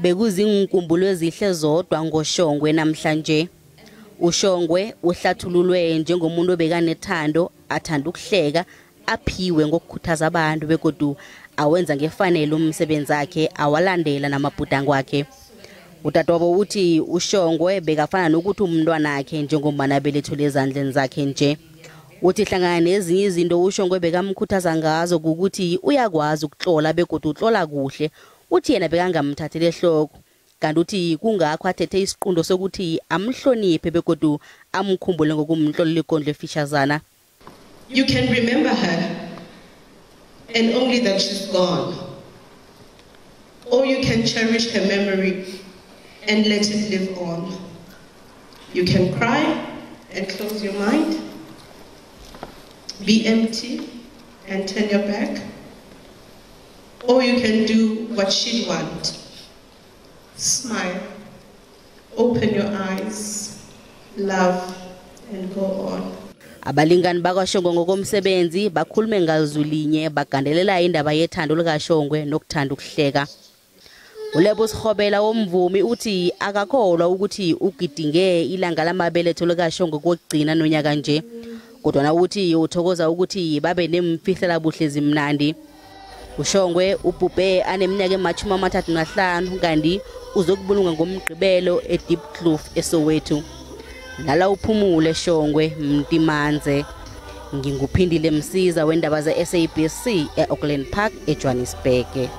Bekuzinkumbulo ezihle zodwa ngoShongwe namhlanje. UShongwe uhlathululwe njengomuntu obekanethando, athanda ukuhleka, aphiwe ngokukhuthaza abantu begodu awenza ngefanelo umsebenzi wakhe, awalandela namabhudango akhe. Udadewabo uthi uShongwe bekafana nokuthi umntwanakhe njengombana belethule ezandleni zakhe nje. Uthi hlangana nezinye izinto uShongwe bekamkhuthaza ngazo kukuthi uyakwazi ukutlola begodu utlola kuhle. Uthi yena bekangamthatheli ehloko, kanti uthi kungakho athethe isiqundo sokuthi amhloniphe begodu amkhumbule ngokumtlolela ikondlo efishazana. You can remember her and only that she's gone. Or you can cherish her memory and let it live on. You can cry and close your mind, be empty and turn your back, or you can do what she'd want. Smile, open your eyes, love, and go on. Abalingani bakwaShongwe ngokomsebenzi bakhulume ngazwi linye, bagandelela indaba yethando likaShongwe nokuthanda ukuhleka. uLebo Sihobela womvumi uthi akakholwa ukuthi ugidinge ilanga lamabeletho likaShongwe kokugcina nonyaka nje, kodwana uthi uthokoza ukuthi babe nemfihlela buhle zimnandi. UShongwe ubhubhe aneminyaka ema-35, kanti uzokubulunga ngoMgqibelo eDiepkloof eSoweto. Lala uphumule Shongwe Mntimanze. Nginguphindile Msiza wendaba ze-SABC e-Auckland Park eJohannesburg.